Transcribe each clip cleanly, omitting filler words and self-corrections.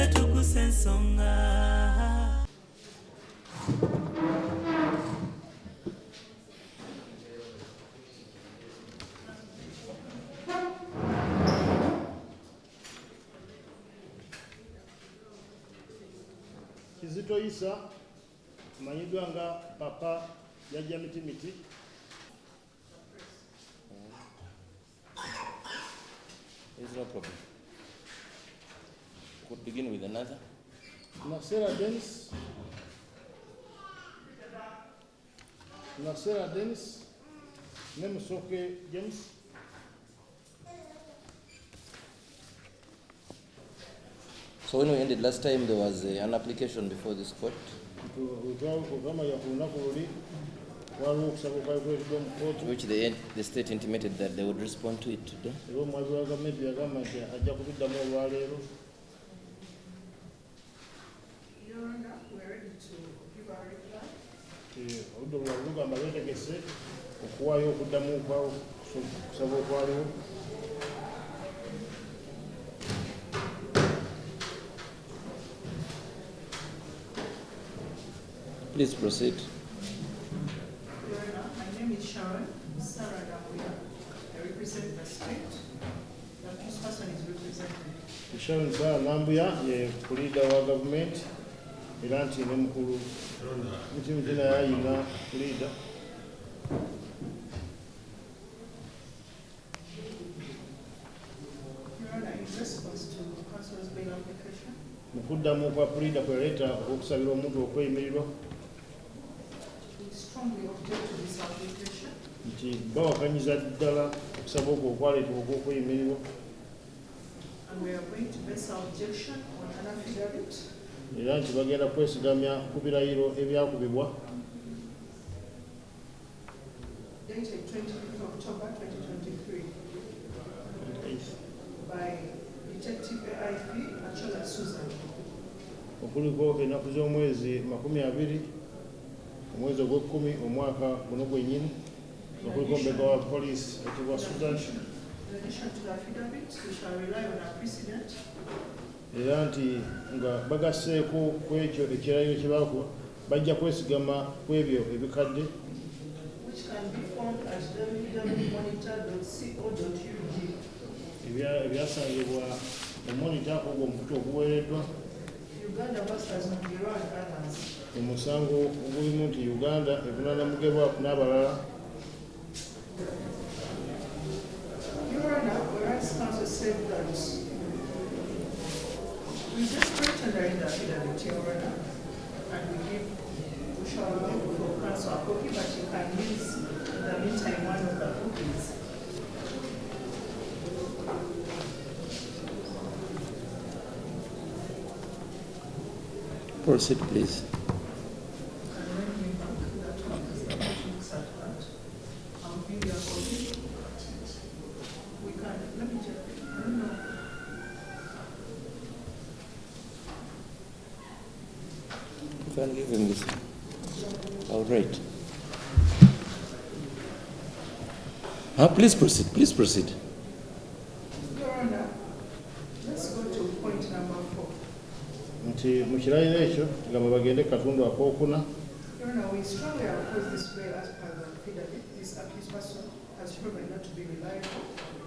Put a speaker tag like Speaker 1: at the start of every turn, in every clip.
Speaker 1: Ffe tukusa ensonga.
Speaker 2: Kizito Isa amanyiddwa nga Papa Jajja Mitimiti.
Speaker 3: There's no problem. We could begin with another.
Speaker 2: Nasera Dennis. Nasera Dennis ne Musoke James.
Speaker 3: So when we ended last time, there was an application before this court.
Speaker 2: Twamanya ku lunaku luli waliwo okusaba okwali kuleeteddwa mu kkooti,
Speaker 3: which the state intimated that they would respond to it today.
Speaker 2: Era omuwabi wa gavumenti yagamba nti ajja kubiddamu olwaleero.
Speaker 4: Your Honor, we are ready to give our reply.
Speaker 2: Oludda olulala lugamba lwetegese okuwaayo okuddamu okusaba okwaliwo.
Speaker 3: Please proceed.
Speaker 4: Your Honor, my name is Sharon Sarah Nambuya. I represent the state. The accused person is represented.
Speaker 2: Sharon Sarah Nambuya ye puliida wa gavumenti era nti ne mukulu Mitimiti naye ayina puliida.
Speaker 4: Your Honor, in response to counsel's bail application,
Speaker 2: Mu kuddamu kwa puliida kwe yaleeta okusabira omuntu okweyimirirwa,
Speaker 4: we strongly object to this application.
Speaker 2: Nti bawakanyiza ddala okusaba okwo okwaleetebwa ogw'okweyimirirwa.
Speaker 4: And we are going to base our objection on an affidavit
Speaker 2: Era nti bagenda kwesigamya ku birayiro ebyakubibwa
Speaker 4: dated 25th October 2023 by Detective AIP Achola Susan.
Speaker 2: Okuliko ennaku z'omwezi 20 omwezi ogw'ekkumi omwaka guno gwennyini okuliko mbega wa poliisi ayitibwa Susan.
Speaker 4: In addition to the affidavit, we shall rely on our precedent
Speaker 2: Era nti nga bagasseeko ku ekyo ekirayiro kye baakuba bajja kwesigama ku ebyo ebikadde
Speaker 4: which can be found at www.monitor.co.ug.
Speaker 2: Ebyasangibwa mu Monitor ogwo omukutu oguweereddwa.
Speaker 4: Uganda versus Mugerwa and others.
Speaker 2: Omusango ogulimu nti Uganda evunaana Mugerwa n'abalala.
Speaker 4: Your Honor, whereas counsel said that we just written in the affidavit, Your Honor, and we shall give for counsel a copy, but you can use in the meantime one of the copies.
Speaker 3: Proceed, please.
Speaker 4: Can lend me back that one because the court looks at that. I'll give you a copy. We can, let me check. I don't know.
Speaker 3: You can give him this. All right. Please proceed. Please proceed.
Speaker 4: Your Honor, let's go to point number 4.
Speaker 2: Nti mu kirayiro ekyo tugamba bagende katundu akookuna.
Speaker 4: Your Honor, we strongly oppose this bail as per the affidavit. This accused person has proven not to be reliable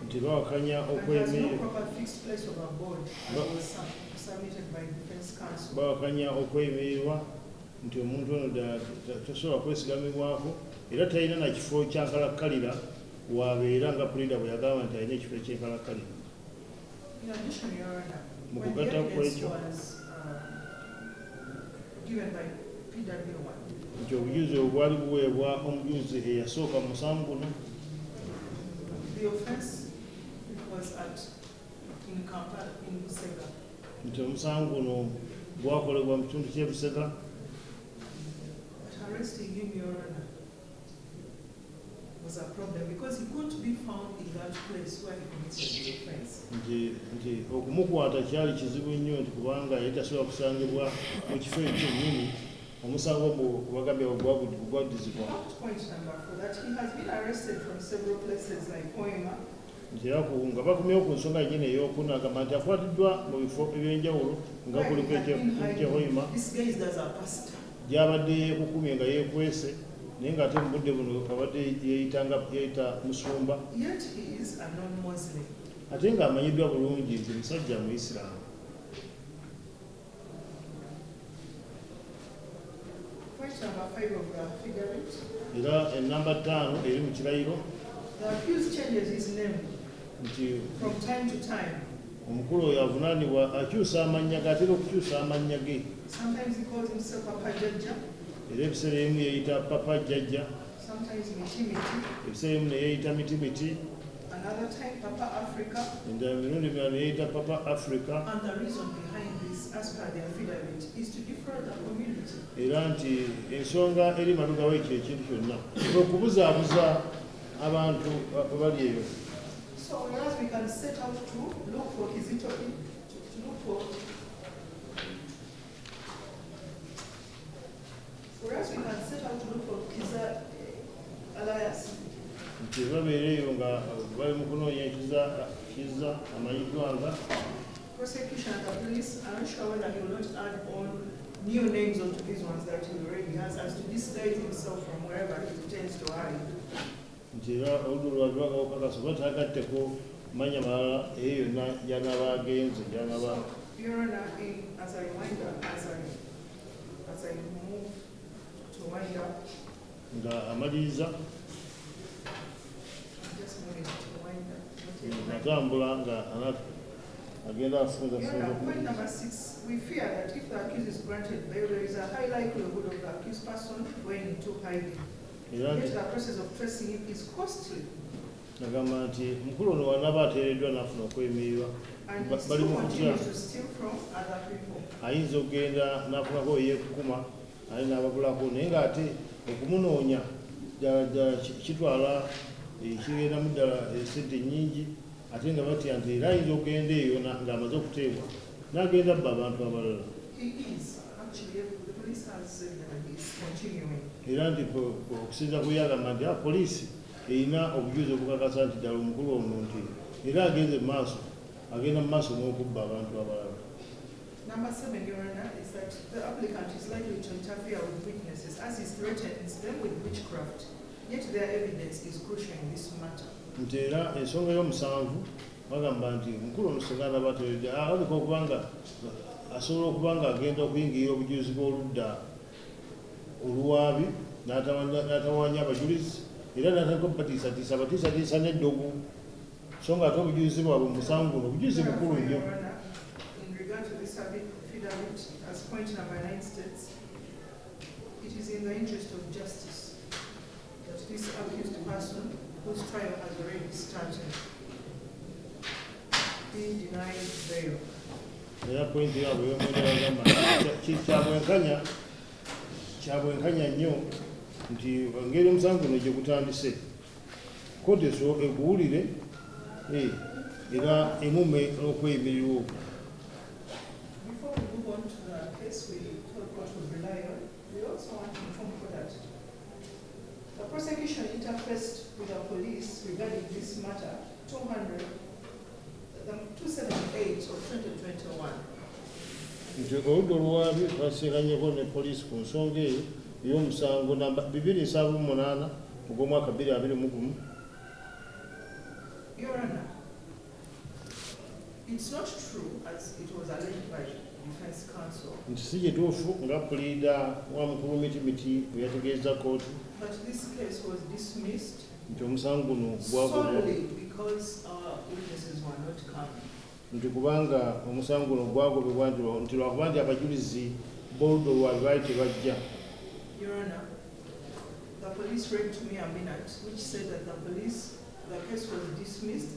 Speaker 2: Nti bawakanya
Speaker 4: and has no
Speaker 2: okwemi
Speaker 4: proper fixed place of abode as was submitted by defense counsel.
Speaker 2: Bawakanya okweyimirirwa nti omuntu ono ddala tasobola kwesigamibwako era talina na kifo kyankalakkalira wabeera nga puliida bwe yagamba nti alina ekifo ekyenkalakkalira.
Speaker 4: In addition, Your Honor,
Speaker 2: Mu
Speaker 4: when the
Speaker 2: kugatta ku
Speaker 4: evidence
Speaker 2: ekyo,
Speaker 4: was given by PW1,
Speaker 2: nti obujulizi obwali buweebwa omujulizi eyasooka mu musango guno,
Speaker 4: the offense was at in Kampala, in Busega.
Speaker 2: Nti omusango guno gwakolebwa mu kitundu ky'e Busega.
Speaker 4: But arresting him, Your Honor, was a problem because he couldn't be found in that place where he committed the offense.
Speaker 2: Nti okumukwata kyali kizibu nnyo nti kubanga yali tasobola kusangibwa mu kifo ekyo kyennyini omusango ogwo bagambye gwaddizibwa.
Speaker 4: Point number 4, that he has been arrested from several places like Hoima,
Speaker 2: Nti era nga bakomyewo ku nsonga yennyini ey'okuna, agamba nti akwatiddwa mu bifo ebyenjawulo nga
Speaker 4: Where he
Speaker 2: kuliko
Speaker 4: had been
Speaker 2: eky'e Hoima
Speaker 4: hiding, disguised as a pastor.
Speaker 2: Gy'abadde yeekukumye nga yeekwese, naye ng'ate mu budde buno abadde yeeyitanga yeeyita musumba.
Speaker 4: Yet he is a non-Muslim.
Speaker 2: Ate ng'amanyiddwa bulungi nti musajja Muisiraamu.
Speaker 4: Point number 5 of the affidavit.
Speaker 2: Era enamba 5 eri mu kirayiro.
Speaker 4: The accused changes his name
Speaker 2: Nti
Speaker 4: from time to time.
Speaker 2: omukulu oyo avunaanibwa akyusa amannya ge, atera okukyusa amannya ge.
Speaker 4: Sometimes he calls himself Papa Jajja,
Speaker 2: Era ebiseera ebimu yeeyita Papa Jjajja,
Speaker 4: sometimes Miti Miti,
Speaker 2: ebiseera ebimu ne yeeyita Miti Miti,
Speaker 4: another time Papa Africa.
Speaker 2: Endala emirundi emirala ne yeeyita Papa Africa.
Speaker 4: And the reason behind this, as per the affidavit, is to defraud the community.
Speaker 2: Era nti ensonga eri mabega w'ekyo ekintu kyonna kwe okubuzaabuza abantu abali eyo.
Speaker 4: So whereas we can set out to look for Kizito, to look for, whereas we can set out to look for Kiza Elias,
Speaker 2: Nti babeera eyo nga bali mu kunoonya Kiza, Kiza amanyiddwa nga
Speaker 4: prosecution and the police are not sure whether he will not add on new names onto these ones that he already has, as to disguise himself from wherever he intends to hide.
Speaker 2: Nti era oludda olwali lwagala okukakasa oba tagatteko mannya malala eyo yonna gy'anaaba agenze gy'anaaba.
Speaker 4: So, Your Honor, as a reminder, as I move to wind up,
Speaker 2: Nga amaliriza,
Speaker 4: I'm just moving to wind up. Not yet wind up.
Speaker 2: atambula nga agenda afunza
Speaker 4: Your
Speaker 2: funza.
Speaker 4: Honor, point number 6, we fear that if the accused is granted bail, there is a high likelihood of the accused person going into hiding.
Speaker 2: Era nti
Speaker 4: Yet the process of tracing him is costly.
Speaker 2: Agamba nti mukulu ono wanaaba ateereddwa n'afuna okweyimirirwa,
Speaker 4: And he
Speaker 2: bali
Speaker 4: still
Speaker 2: mu kutya
Speaker 4: continues to steal from other people.
Speaker 2: Ayinza okugenda n'afunako yeekukuma ate n'ababulako, naye ng'ate okumunoonya ddala ddala kitwala kigendamu ddala esente nnyingi, ate nga batya nti era ayinza okugenda eyo ng'amaze okuteebwa n'agenda abba abantu abalala.
Speaker 4: He is, actually, the police has said that he is continuing.
Speaker 2: Era nti okusinziira ku yagamba nti poliisi erina obujulizi obukakasa nti ddala omukulu ono nti era agenze mu maaso, agenda mu maaso n'okubba abantu abalala.
Speaker 4: Number 7, Your Honor, is that the applicant is likely to interfere with witnesses as he threatens them with witchcraft. Yet their evidence is crucial in this matter.
Speaker 2: Nti era ensonga y'omusanvu bagamba nti mukulu ono singa anaaba ateereddwa alabika okuba nga asobola okuba nga agenda okuyingirira obujulizi bw'oludda oluwaabi n'atawaanya abajulizi era n'atandika okubatiisatiisa, abatiisatiisa n'eddogo, so nga ate obujulizi bwabwe mu musango guno obujulizi bukulu nnyo.
Speaker 4: Your Honor, in regard to this affidavit, as point number 9 states, it is in the interest of justice that this accused person, whose trial has already started, be denied bail.
Speaker 2: Era pointi yaabwe ey'omwenda bagamba nti kyabwenkanya nnyo nti engeri omusango guno gye gutandise, kkooti eguwulire era emume n'okweyimirirwa okwo.
Speaker 4: Before we move on to the case we told court would rely on, we also want to inform court that the prosecution interfaced with the police regarding this matter 200, the 278 of 2021.
Speaker 2: Nti oludda oluwaabi lwasiikanyeko ne poliisi ku nsonga eyo ey'omusango namba 278 ogw'omwaka 2021.
Speaker 4: Your Honor, it's not true, as it was alleged by defense counsel,
Speaker 2: Nti si kituufu nga puliida wa mukulu Mitimiti bwe yategeeza kkooti
Speaker 4: that this case was dismissed
Speaker 2: nti omusango guno gwagobwa
Speaker 4: solely because our witnesses were not coming.
Speaker 2: Nti kubanga omusango guno gwagobebwa nti lwakuba nti abajulizi b'oludda olwabi baali tebajja.
Speaker 4: Your Honor, the police read to me a minute which said that the case was dismissed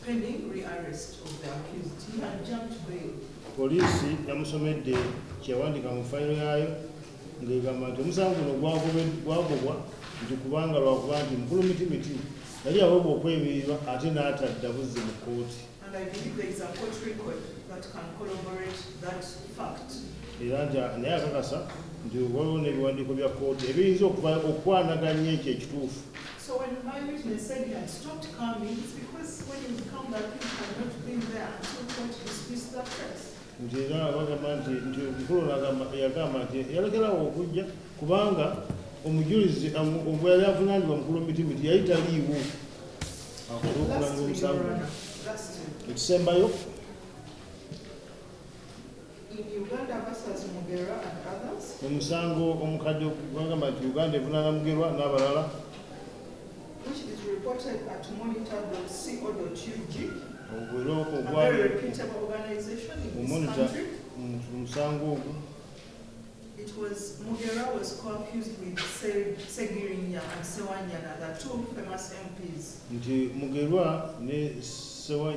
Speaker 4: pending rearrest of the accused. He had jumped bail.
Speaker 2: Poliisi yamusomedde kyeyawandiika mu fayiro yaayo ng'egamba nti omusango guno gwagobwa nti kubanga lwakuba nti mukulu Mitimiti yali aweebwa okweyimirirwa ate n'atadda buzzi mu kkooti.
Speaker 4: And I believe there is a court record that can corroborate that fact.
Speaker 2: Era nti naye akakasa nti waliwo n'ebiwandiiko bya kkooti ebiyinza okwanaganya ekyo ekituufu.
Speaker 4: So when my witness said he had stopped coming, it's because when he would come back, he had not been there until court dismissed the case.
Speaker 2: Nti era bagamba nti omukulu ono yagamba nti yalekerawo okujja kubanga omujulizi bwe yali avunaanibwa mukulu Mitimiti yali taliiwo akole okulanga
Speaker 4: Lastly, Your
Speaker 2: omusango.
Speaker 4: Honor, lastly,
Speaker 2: Ekisembayo,
Speaker 4: in Uganda versus Mugera and others,
Speaker 2: omusango omukadde bagamba nti Uganda evunaana Mugerwa n'abalala,
Speaker 4: which is reported at monitor.co.ug,
Speaker 2: ogwo era
Speaker 4: a very
Speaker 2: ogwali
Speaker 4: reputable organization in this
Speaker 2: Monitor.
Speaker 4: country.
Speaker 2: Mu musango ogwo,
Speaker 4: It was Mugera was co-accused with Segirinya and Sewanyana, the two famous MPs.
Speaker 2: Nti Mugerwa ne Sewa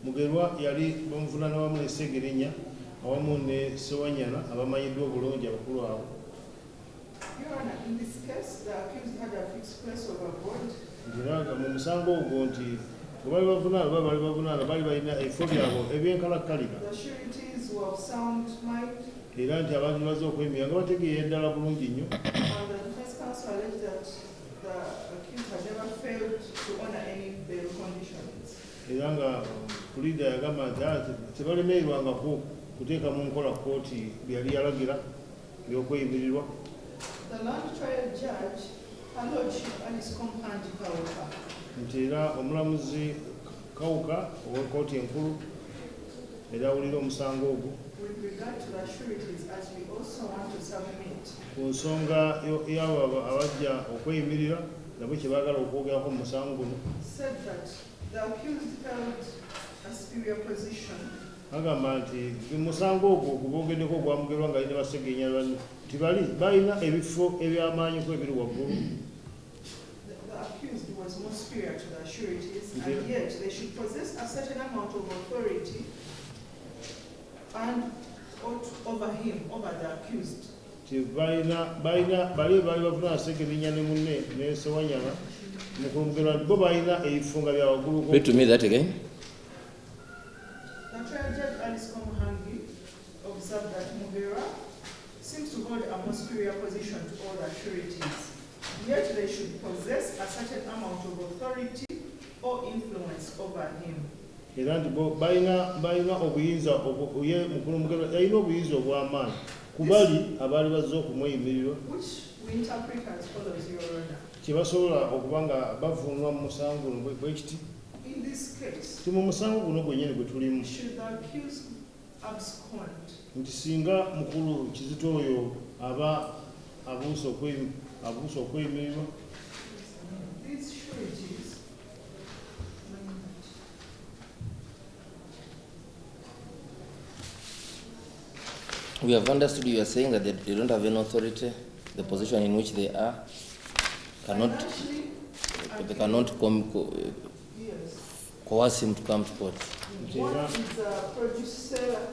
Speaker 2: Mugerwa yali bamuvunaana wamu ne Segirinya awamu ne Sewanyana abamanyiddwa obulungi abakulu abo.
Speaker 4: Your Honor, in this case, the accused had a fixed place of abode.
Speaker 2: Nti era mu musango ogwo nti bwe bali bavunaana oba bali bavunaana bali balina ebifo byabwe ebyenkalakkalira.
Speaker 4: The sureties were of sound mind,
Speaker 2: Era nti abantu bazze okwemira nga bategeera ddala bulungi nnyo.
Speaker 4: And the defense counsel alleged that the accused had never failed to honor any bail conditions.
Speaker 2: Era nga puliida yagamba nti tebalemererwangako kuteeka mu nkola kkooti bye yali yalagira ebyokweyimirirwa.
Speaker 4: The learned trial judge, Her Lordship Alice Komuhangi Khaukha,
Speaker 2: Nti era omulamuzi Kawuka ow'ekkooti enkulu era awulira omusango ogwo,
Speaker 4: with regard to the sureties, as we also want to submit,
Speaker 2: ku nsonga y'abo abajja okweyimirira nabo kye baagala okwogerako mu musango guno,
Speaker 4: said that the accused held a superior position.
Speaker 2: Agamba nti mu musango ogwo gwe boogeddeko ogwa Mugerwa nga alina Basegenya banne nti bali balina ebifo eby'amaanyiko ebiri waggulu.
Speaker 4: The accused was more superior to the sureties, and yet they should possess a certain amount of authority and ought over him, over the accused.
Speaker 2: Nti balina bali baali bavunaana Segerinya ne munne ne Sewanyana mukulu Mugerwa nti bo balina ebifo nga bya waggulu.
Speaker 3: Read to me that again.
Speaker 4: The trial judge Alice Komuhangi observed that Mugera seems to hold a more superior position to all the sureties. Yet they should possess a certain amount of authority or influence over him.
Speaker 2: Era nti bo balina obuyinza ye mukulu Mugerwa yalina obuyinza obw'amaanyi ku bali abaali bazze okumweyimirirwa.
Speaker 4: Which we interpret as follows, Your Honor.
Speaker 2: Kye basobola okuba nga bavuunulwa mu musango guno bwe kiti.
Speaker 4: In this case,
Speaker 2: Ti mu musango guno gwennyini gwe tulimu,
Speaker 4: should the accused abscond,
Speaker 2: nti singa mukulu Kizito oyo aba abuuse okweyimirirwa,
Speaker 4: these sureties
Speaker 3: We have understood you are saying that they don't have any authority, the position in which they are cannot,
Speaker 4: financially
Speaker 3: they cannot coerce him to come to court.
Speaker 4: One is a produce seller,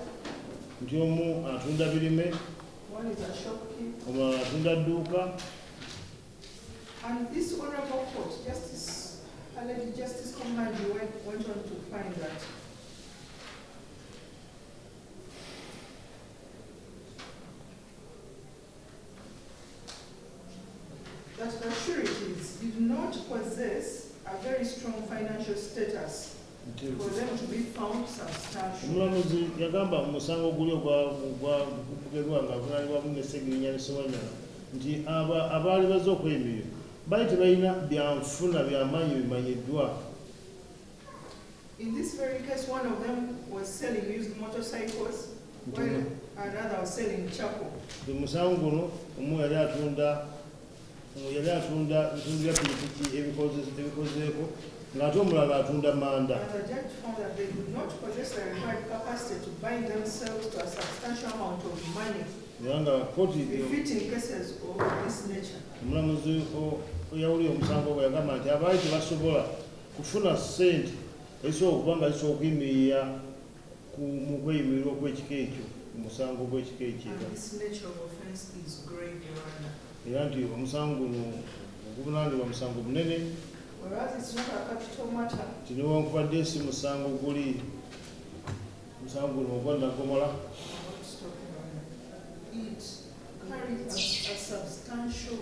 Speaker 2: Nti omu atunda birime,
Speaker 4: one is a shopkeeper.
Speaker 2: Omulala atunda dduuka.
Speaker 4: And this honorable court, Justice, Lady Justice Komuhangi went on to find that the sureties did not possess a very strong financial status
Speaker 2: Nti
Speaker 4: for them to be found substantial.
Speaker 2: Omulamuzi yagamba mu musango guli ogwa Mugerwa nga avunaanibwamu ne Segirinya ne Sewanyana nti abaali bazze okweyimirira baali tebalina byanfuna byamaanyi bimanyiddwa.
Speaker 4: In this very case, one of them was selling used motorcycles,
Speaker 2: Nti
Speaker 4: while another was selling charcoal.
Speaker 2: Mu musango guno omu yali atunda bitundu bya pikipiki ebikozeeko ng'ate omulala atunda manda.
Speaker 4: And the judge found that they did not possess the required capacity to bind themselves to a substantial amount of money
Speaker 2: Era nga kooti
Speaker 4: befitting cases of this nature.
Speaker 2: Omulamuzi eyawulira omusango ogwo yagamba nti abaali tebasobola kufuna ssente ezisobola okuba nga zisobola okuyimirira mu kweyimirirwa okw'ekika ekyo mu musango gw'ekika ekyo era.
Speaker 4: And this nature of offense is grave, Your Honor.
Speaker 2: Era nti omusango guno oguvunaanibwa musango munene.
Speaker 4: Whereas it's not a capital matter,
Speaker 2: Nti newankubadde si musango guli musango guno ogwa naggomola,
Speaker 4: I'm not stopping, Your Honor. It carries a substantial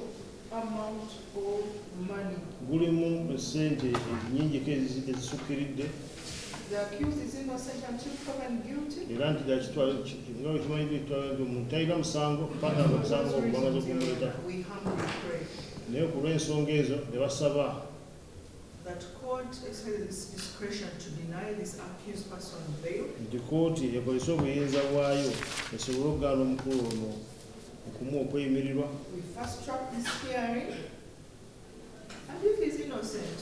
Speaker 4: amount of money.
Speaker 2: Gulimu essente ennyingiko ezisukkiridde.
Speaker 4: The accused is innocent until proven guilty.
Speaker 2: Era nti nga bwekimanyiddwa ekitwala nti omuntu talina musango paka nga
Speaker 4: For
Speaker 2: omusango
Speaker 4: those
Speaker 2: ogwo bamaze
Speaker 4: reasons, Your
Speaker 2: okumuleeta.
Speaker 4: Honor, we humbly pray
Speaker 2: Naye ku lw'ensonga ezo ne basaba
Speaker 4: that court exercises its discretion to deny this accused person bail
Speaker 2: nti kooti ekozese obuyinza bwayo esobole okugaana omukulu ono okumuwa okweyimirirwa.
Speaker 4: We fast track this hearing, and if he's innocent,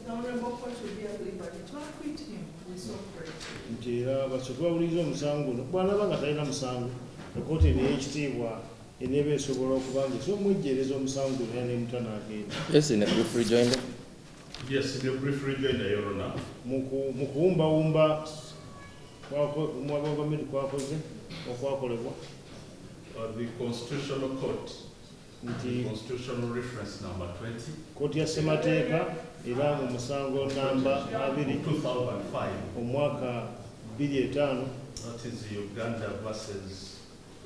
Speaker 4: the Honorable Court will be at liberty to acquit him. We so pray.
Speaker 2: Nti era basooke bawulirize omusango guno, bw'anaaba nga talina musango, ekooti eno ey'ekitiibwa eneeba esobola okuba nga esobola omwejjeereza omusango guno era n'emuta n'agenda.
Speaker 3: Yes, in a brief rejoinder.
Speaker 1: Yes, in a brief rejoinder, Your Honor.
Speaker 2: Mu kuwumbawumba omuwabi wa gavumenti kwakoze okwakolebwa
Speaker 1: The Constitutional Court,
Speaker 2: nti
Speaker 1: Constitutional Reference Number 20,
Speaker 2: kooti ya ssemateeka era mu musango namba 2
Speaker 1: 2005,
Speaker 2: omwaka 2005,
Speaker 1: that is Uganda versus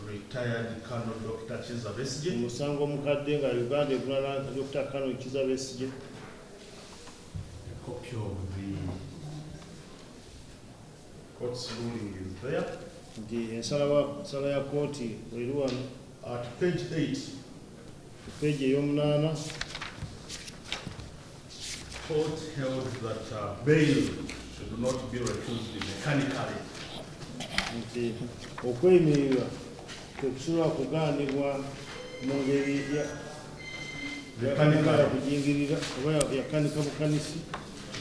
Speaker 1: retired Colonel Dr. Kizza Besigye,
Speaker 2: omusango omukadde nga Uganda evunaana Dr. Colonel Kizza Besigye,
Speaker 1: a copy of the court's ruling is there.
Speaker 2: Nti ensala ya kooti eri wano.
Speaker 1: At page 8,
Speaker 2: Ku peegi ey'omunaana,
Speaker 1: court held that bail should not be refused mechanically.
Speaker 2: Nti okweyimirirwa tekusobola kugaanibwa mu ngeri
Speaker 1: Mechanically.
Speaker 2: Yakujingirira oba yakanika bukanisi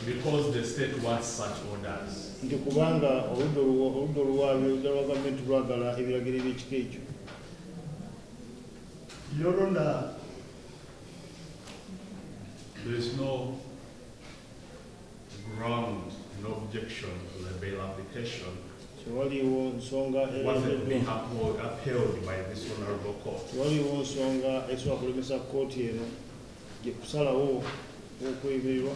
Speaker 1: because the state wants such orders.
Speaker 2: Nti kubanga oludda oluwaabi, oludda lwa gavumenti lwagala ebiragiro ebyekika ekyo.
Speaker 1: Your Honor, there is no ground, no objection to the bail application.
Speaker 2: Tewaliiwo nsonga
Speaker 1: Wasn't being
Speaker 2: ereeteddwa.
Speaker 1: upheld by this honorable court.
Speaker 2: Tewaliiwo nsonga esobola kulemesa kkooti eno gye kusalawo okweyimirirwa.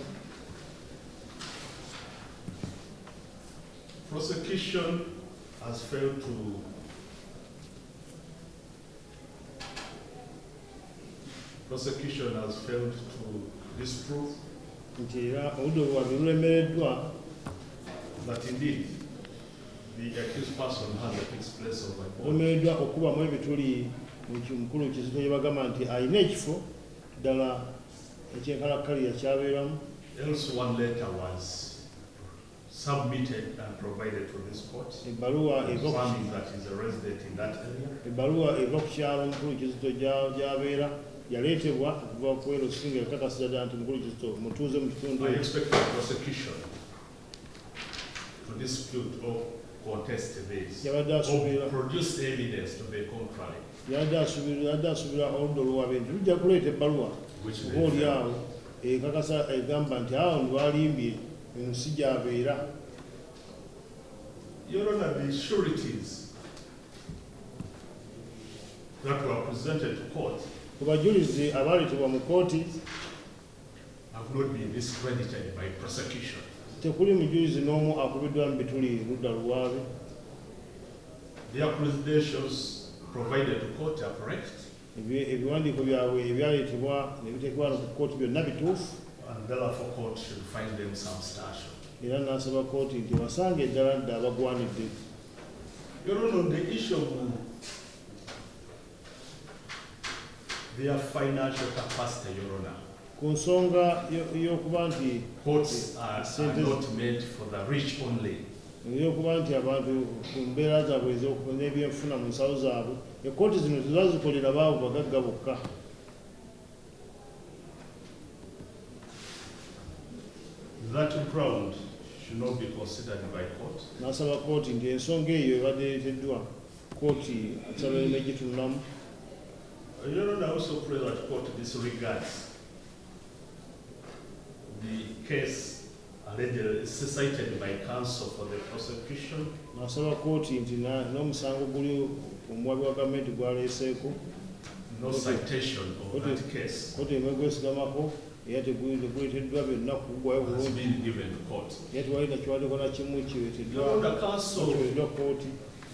Speaker 1: Prosecution has failed to Prosecution has failed to disprove
Speaker 2: nti era oludda oluwaabi lulemereddwa
Speaker 1: that indeed the accused person has a fixed place of abode.
Speaker 2: Lulemereddwa okubamu ebituli mu mukulu Kizito gye bagamba nti alina ekifo ddala ekyenkalakkalira kyabeeramu.
Speaker 1: Else one letter was submitted and provided to this court
Speaker 2: Ebbaluwa eva ku
Speaker 1: confirming that he's a resident in that area.
Speaker 2: Ebbaluwa eva ku kyalo mukulu Kizito gy'abeera yaleetebwa okuva ku LC nga ekakasiza ddala nti mukulu Kizito mutuuze mu kitundu
Speaker 1: I
Speaker 2: ekyo.
Speaker 1: expect the prosecution to dispute or contest this
Speaker 2: Yabadde asuubira
Speaker 1: or produce evidence to the contrary,
Speaker 2: yabadde asuubira oludda oluwaabi nti lujja kuleeta ebbaluwa
Speaker 1: which
Speaker 2: oba
Speaker 1: they
Speaker 2: oli
Speaker 1: failed.
Speaker 2: awo ekakasa egamba nti awo lwalimbye ensi gy'abeera.
Speaker 1: Your Honor, the sureties that were presented to court
Speaker 2: Ku bajulizi abaleetebwa mu kooti
Speaker 1: have not been discredited by prosecution.
Speaker 2: Tekuli mujulizi n'omu akubiddwa mu bituli ludda luwaabi.
Speaker 1: Their credentials provided to court are correct,
Speaker 2: Ebiwandiiko byabwe ebyaleetebwa ne biteekebwa wano ku kooti byonna bituufu.
Speaker 1: And therefore court should find them substantial.
Speaker 2: Era n'asaba kooti nti basange eddala dda abagwanidde.
Speaker 1: Your Honor, on the issue of their financial capacity, Your Honor,
Speaker 2: Ku nsonga y'okuba nti
Speaker 1: courts are not meant for the rich only.
Speaker 2: Ey'okuba nti abantu ku mbeera zaabwe n'ebyenfuna mu nsawo zaabwe, ekkooti zino tezazikolera baabo bagagga bokka.
Speaker 1: That ground should not be considered by court.
Speaker 2: N'asaba kooti nti ensonga eyo ebadde ereeteddwa kooti asaba ereme gitunulamu.
Speaker 1: Your Honor, I also pray that court disregards the case allegedly cited by counsel for the prosecution.
Speaker 2: N'asaba kooti nti n'omusango guli omuwabi wa gavumenti gwaleeseeko
Speaker 1: No citation of that case
Speaker 2: kooti ereme gwesigamako era teguleeteddwa byonna kuggwayo
Speaker 1: has
Speaker 2: bulungi
Speaker 1: been given to court.
Speaker 2: era tewali nakiwandiiko na kimu
Speaker 1: Your
Speaker 2: kireeteddwa
Speaker 1: Honor, counsel
Speaker 2: kiweereddwa kooti.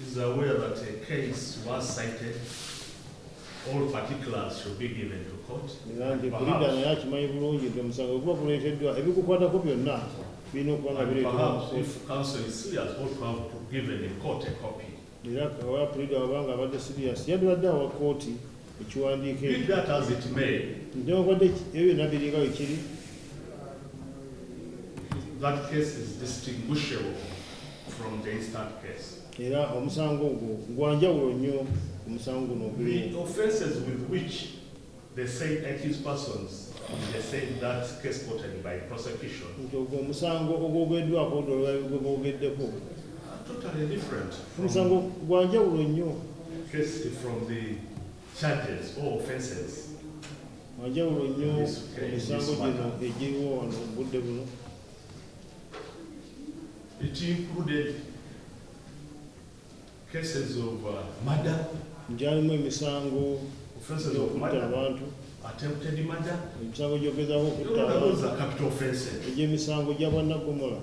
Speaker 1: is aware that a case was cited all particulars should be given to court.
Speaker 2: Era nti pulida naye akimanyi bulungi nti omusango guba guleeteddwa, ebikukwatako byonna birina okuba nga
Speaker 1: And
Speaker 2: bireetebwa mu
Speaker 1: perhaps
Speaker 2: kkooti.
Speaker 1: if counsel is serious, ought to have given the court a copy.
Speaker 2: Era oba pulida wabanga abadde serious, yandibadde awa kkooti ekiwandiiko
Speaker 1: Be
Speaker 2: ekyo.
Speaker 1: that as it may,
Speaker 2: Newankubadde ebyo byonna biringa bwe kiri,
Speaker 1: that case is distinguishable from the instant case.
Speaker 2: Era omusango ogwo gwa njawulo nnyo ku musango guno oguli.
Speaker 1: The offenses with which the said accused persons in the said that case quoted by prosecution
Speaker 2: Nti ogwo omusango ogwogeddwako gwe boogeddeko
Speaker 1: are totally different from
Speaker 2: omusango gwa njawulo nnyo
Speaker 1: case from the charges or offenses.
Speaker 2: Gwa njawulo nnyo ku misango gino egiriwo wano mu budde buno.
Speaker 1: It included cases of murder,
Speaker 2: Gyalimu emisango
Speaker 1: offenses of
Speaker 2: gy'okutta
Speaker 1: murder,
Speaker 2: abantu,
Speaker 1: attempted murder.
Speaker 2: Emisango gy'ogezaako okutta
Speaker 1: Those
Speaker 2: abantu,
Speaker 1: are capital offenses.
Speaker 2: Egy'emisango gya bwannaggomola.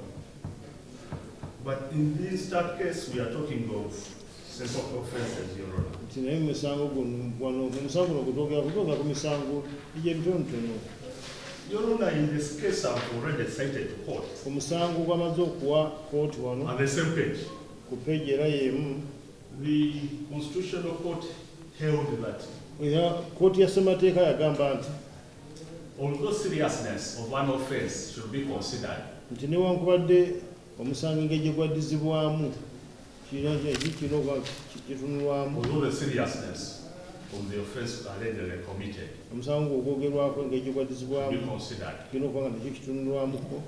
Speaker 1: But in this third case, we are talking of simple offenses, Your Honor.
Speaker 2: Nti naye mu musango guno wano mu musango guno gutwogera kutwogera ku misango egy'ebitonotono.
Speaker 1: Your Honor, in this case, I've already cited to court.
Speaker 2: Omusango gwamaze okuwa kooti wano
Speaker 1: On the same page,
Speaker 2: ku peegi era y'emu,
Speaker 1: the Constitutional Court held that
Speaker 2: era kooti ya ssemateeka yagamba nti
Speaker 1: although seriousness of an offense should be considered,
Speaker 2: nti newankubadde omusango engeri gye gwaddizibwamu kirina kirina okuba kitunulwamu,
Speaker 1: although the seriousness of the offense allegedly committed
Speaker 2: omusango ogwogerwako engeri gye
Speaker 1: should be
Speaker 2: gwaddizibwamu
Speaker 1: considered,
Speaker 2: kirina okuba nga nakyo kitunulwamuko,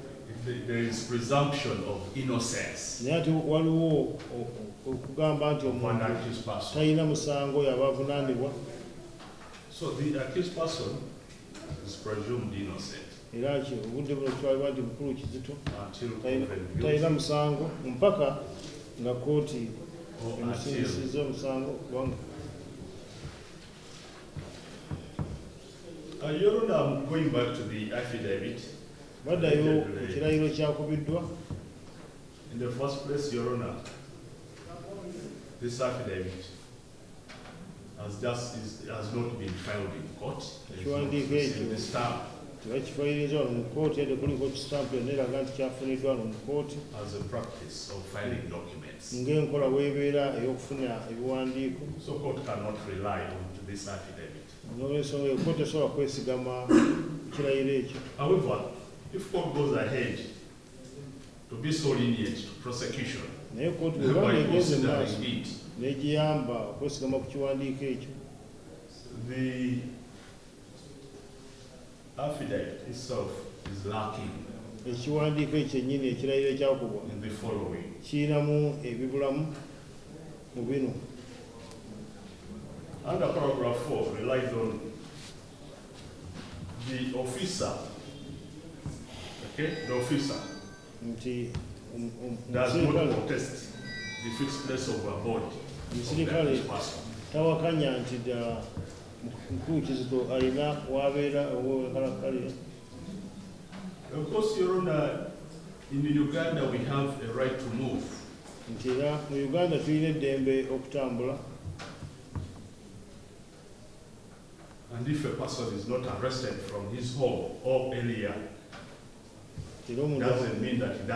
Speaker 1: there is presumption of innocence
Speaker 2: naye ate waliwo okugamba nti
Speaker 1: of an
Speaker 2: omuntu
Speaker 1: accused person.
Speaker 2: talina musango yaba avunaanibwa.
Speaker 1: So the accused person is presumed innocent
Speaker 2: Era ki obudde buno kitwalibwa nti mukulu Kizito
Speaker 1: until proven guilty
Speaker 2: talina musango mpaka nga kooti
Speaker 1: or until
Speaker 2: emusingisizza omusango kubanga
Speaker 1: Your Honor, I'm going back to the affidavit.
Speaker 2: Baddayo ku kirayiro kyakubiddwa.
Speaker 1: In the first place, Your Honor, this affidavit has not been filed in court. There is no
Speaker 2: Ekiwandiiko ekyo
Speaker 1: the stamp
Speaker 2: tebakifayiriza wano mu kkooti yadde kuliko kisampu yonna eraga nti kyafuniddwa wano mu kkooti
Speaker 1: as a practice of filing documents.
Speaker 2: Ng'enkola bw'ebeera ey'okufuna ebiwandiiko.
Speaker 1: So court cannot rely on this affidavit.
Speaker 2: N'olwensonga eyo kkooti tesobola kwesigama kirayiro ekyo.
Speaker 1: However, if court goes ahead to be so lenient to prosecution
Speaker 2: Naye kkooti bw'eba
Speaker 1: by
Speaker 2: ng'egenze mu maaso
Speaker 1: considering it,
Speaker 2: n'egiyamba okwesigama ku kiwandiiko ekyo,
Speaker 1: the affidavit itself is lacking
Speaker 2: ekiwandiiko ekyo kyennyini ekirayiro ekyakubwa
Speaker 1: in the following.
Speaker 2: kirinamu ebibulamu mu bino.
Speaker 1: Under paragraph 4 relies on the officer, okay, the officer
Speaker 2: Nti
Speaker 1: does not
Speaker 2: omusirikale
Speaker 1: contest the fixed place of abode of the
Speaker 2: Omusirikale
Speaker 1: accused person.
Speaker 2: tawakanya nti ddala mukulu Kizito alina wabeera owenkalakkalira.
Speaker 1: Of course, Your Honor, in Uganda we have a right to move.
Speaker 2: Nti era mu Uganda tulina eddembe okutambula.
Speaker 1: And if a person is not arrested from his home or area,
Speaker 2: Era omuntu
Speaker 1: doesn't mean that he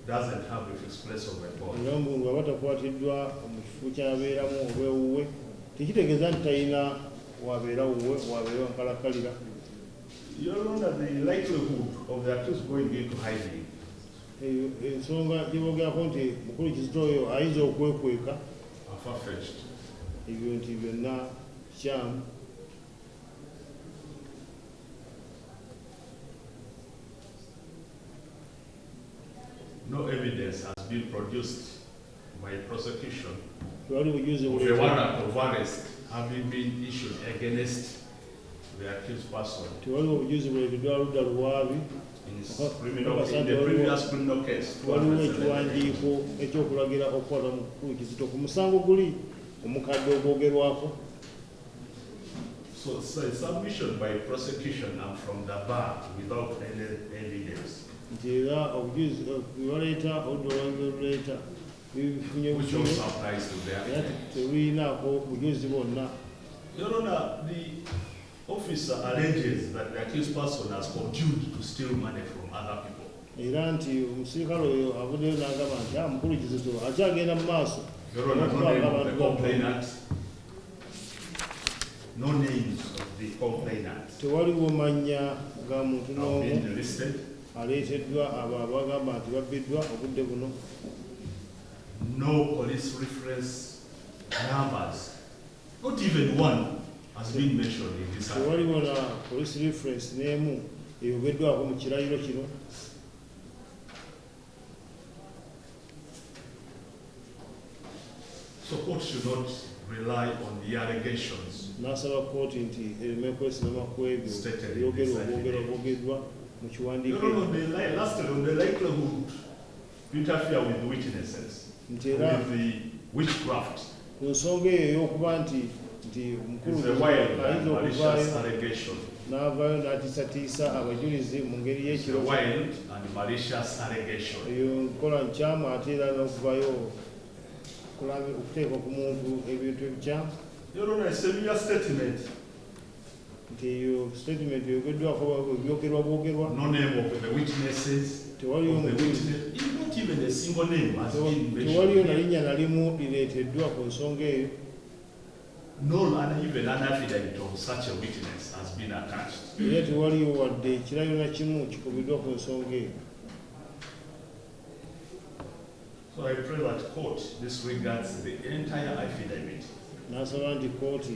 Speaker 1: doesn't have a fixed place of abode.
Speaker 2: Era omuntu aba takwatiddwa mu kifo ky'abeeramu oba ewuwe tekitegeeza nti talina wabeera wuwe wabeera nkalakkalira.
Speaker 1: Your Honor, the likelihood of the accused going into hiding
Speaker 2: Eyo ensonga gye boogerako nti mukulu Kizito oyo ayinza okwekweka
Speaker 1: are far-fetched.
Speaker 2: Ebyo nti byonna kikyamu.
Speaker 1: No evidence has been produced by prosecution
Speaker 2: Tewali bujulizi
Speaker 1: of a
Speaker 2: buleetebwa.
Speaker 1: warrant of arrest having been issued against the accused person
Speaker 2: Tewaliwo obujulizi buleeteddwa ludda luwaabi
Speaker 1: in the previous criminal case.
Speaker 2: Waliwo
Speaker 1: 278.
Speaker 2: ekiwandiiko ekyokulagira okukwata mukulu Kizito ku musango guli omukadde ogwogerwako.
Speaker 1: So submission by prosecution and from the bar without any evidence,
Speaker 2: Nti era obujulizi bwe baleeta oludda olwabwe luleeta bifunye
Speaker 1: which
Speaker 2: bufunye
Speaker 1: also applies to the
Speaker 2: era
Speaker 1: affidavit.
Speaker 2: terulinaako bujulizi bwonna.
Speaker 1: Your Honor, the officer alleges that the accused person has continued to steal money from other people.
Speaker 2: Era nti omusirikale oyo avuddeyo n'agamba nti "Ah, mukulu Kizito akyagenda mu maaso
Speaker 1: Your Honor, no
Speaker 2: n'okubanga
Speaker 1: name of
Speaker 2: abantu
Speaker 1: the
Speaker 2: bano."
Speaker 1: complainant. No names of the complainant
Speaker 2: Tewaliwo mannya ga muntu
Speaker 1: have
Speaker 2: n'omu
Speaker 1: been listed.
Speaker 2: aleeteddwa abo abagamba nti babbiddwa obudde buno.
Speaker 1: No police reference numbers. Not even one has been mentioned in this affidavit.
Speaker 2: Tewaliwo na police reference n'emu eyogeddwako mu kirayiro kino.
Speaker 1: So court should not rely on the allegations
Speaker 2: N'asaba kkooti nti ereme kwesigama ku ebyo
Speaker 1: Stated in
Speaker 2: ebyogerwa
Speaker 1: this
Speaker 2: obwogerwa
Speaker 1: affidavit.
Speaker 2: bwogeddwa mu kiwandiiko
Speaker 1: Your Honor,
Speaker 2: ekyo.
Speaker 1: lastly, on the likelihood to interfere with witnesses,
Speaker 2: Nti era
Speaker 1: with the witchcraft,
Speaker 2: ku nsonga eyo ey'okuba nti nti omukulu
Speaker 1: is a wild and
Speaker 2: ayinza
Speaker 1: malicious
Speaker 2: okuvaayo
Speaker 1: allegation.
Speaker 2: n'avaayo n'atiisatiisa abajulizi mu ngeri
Speaker 1: It's a
Speaker 2: y'ekiro.
Speaker 1: wild and malicious allegation.
Speaker 2: Eyo nkola nkyamu ate era n'okuvaayo okuteeka ku muntu ebintu ebikyamu.
Speaker 1: Your Honor, a severe statement,
Speaker 2: Nti eyo statement eyogeddwako ebyogerwa bwogerwa.
Speaker 1: no name of the witnesses,
Speaker 2: Tewaliyo
Speaker 1: of the
Speaker 2: mujulizi.
Speaker 1: witness, not even a single name has been
Speaker 2: Tewaliyo na
Speaker 1: mentioned.
Speaker 2: linnya na limu lireeteddwa ku nsonga eyo.
Speaker 1: No, and even an affidavit of such a witness has been attached.
Speaker 2: Era tewaliyo wadde ekirayiro na kimu kikubiddwa ku nsonga eyo.
Speaker 1: So I pray that court disregards the entire affidavit
Speaker 2: N'asaba nti kkooti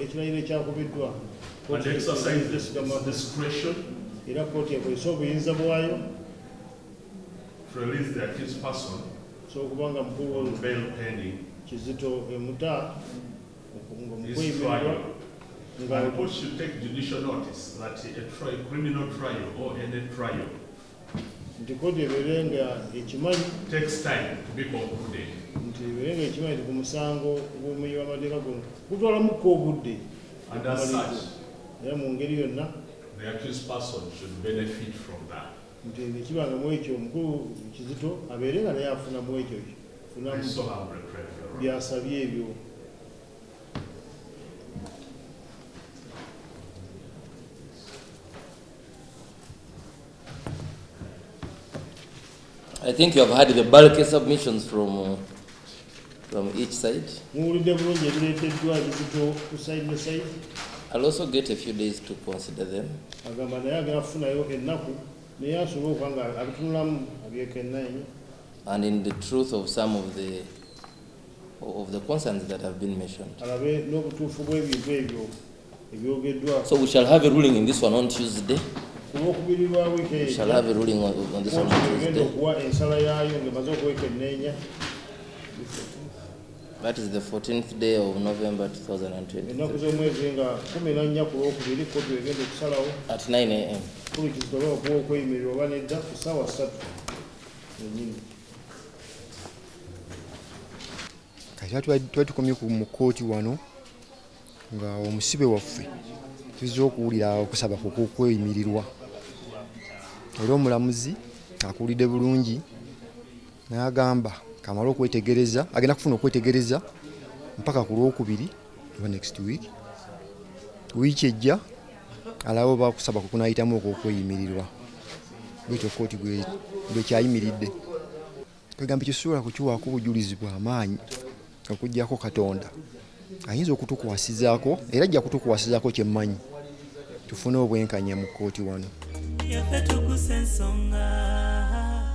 Speaker 2: ekirayiro ekyakubiddwa
Speaker 1: and
Speaker 2: kkooti
Speaker 1: exercises its
Speaker 2: esigamako.
Speaker 1: discretion
Speaker 2: Era kkooti ekozese obuyinza bwayo
Speaker 1: to release the accused person
Speaker 2: so okubanga mukulu
Speaker 1: on bail pending
Speaker 2: Kizito emuta nga
Speaker 1: his
Speaker 2: mukweyimirirwa
Speaker 1: trial.
Speaker 2: nga
Speaker 1: And court should take judicial notice that a criminal trial or any trial
Speaker 2: nti kkooti ebeere nga ekimanyi
Speaker 1: takes time to be concluded.
Speaker 2: Nti ebeere nga ekimanyi nti ku musango gw'omumenyi w'amateeka guno gutwalamukko obudde.
Speaker 1: And as such,
Speaker 2: Era mu ngeri yonna
Speaker 1: the accused person should benefit from that.
Speaker 2: Nti nekibanga mu ekyo omukulu Kizito abeere nga naye afunamu ekyo
Speaker 1: I
Speaker 2: funamu
Speaker 1: so humbly pray, Your Honor.
Speaker 2: byasabye ebyo.
Speaker 3: I think you have had the bulky submissions from each side.
Speaker 2: Muwulidde bulungi ebireeteddwa ebizito ku side ne side.
Speaker 3: I'll also get a few days to consider them.
Speaker 2: Agamba naye agenda kufunayo ennaku naye asobole okuba nga abitunulamu abyekenneenya.
Speaker 3: And in the truth of some of the concerns that have been mentioned.
Speaker 2: Alabe n'obutuufu bw'ebintu ebyo ebyogeddwa.
Speaker 3: So we shall have a ruling in this one on Tuesday.
Speaker 2: Ku lwokubiri lwa wiiki
Speaker 3: We shall
Speaker 2: eyo
Speaker 3: have a ruling on this one
Speaker 2: kkooti
Speaker 3: on
Speaker 2: egenda
Speaker 3: Tuesday.
Speaker 2: okuwa ensala yaayo ng'emaze okwekenneenya.
Speaker 3: That is the 14th day of November
Speaker 2: Ennaku
Speaker 3: 2023
Speaker 2: z'omwezi nga 14 ku lwokubiri kkooti egenda okusalawo
Speaker 3: at 9 a.m.
Speaker 2: Mukulu Kizito oba okuwa okweyimirirwa oba nedda ku ssaawa 3 yennyini.
Speaker 5: Kati twali tukomye mu kkooti wano nga omusibe waffe tuzze okuwulira okusaba kwe okw'okweyimirirwa era omulamuzi akuwulidde bulungi n'agamba kamale okwetegereza agenda kufuna okwetegereza mpaka ku lwokubiri oba next week wiiki ejja alabe oba okusaba kwe kunaayitamu okw'okweyimirirwa bwetyo kkooti bwekyayimiridde kwegamba kisobola kukiwaako obujulizi bw'amaanyi okuggyako Katonda ayinza okutukwasizaako era ajja kutukwasizaako kyemmanyi tufune obwenkanya mu kkooti wano.
Speaker 6: Yaffe tukusa ensonga.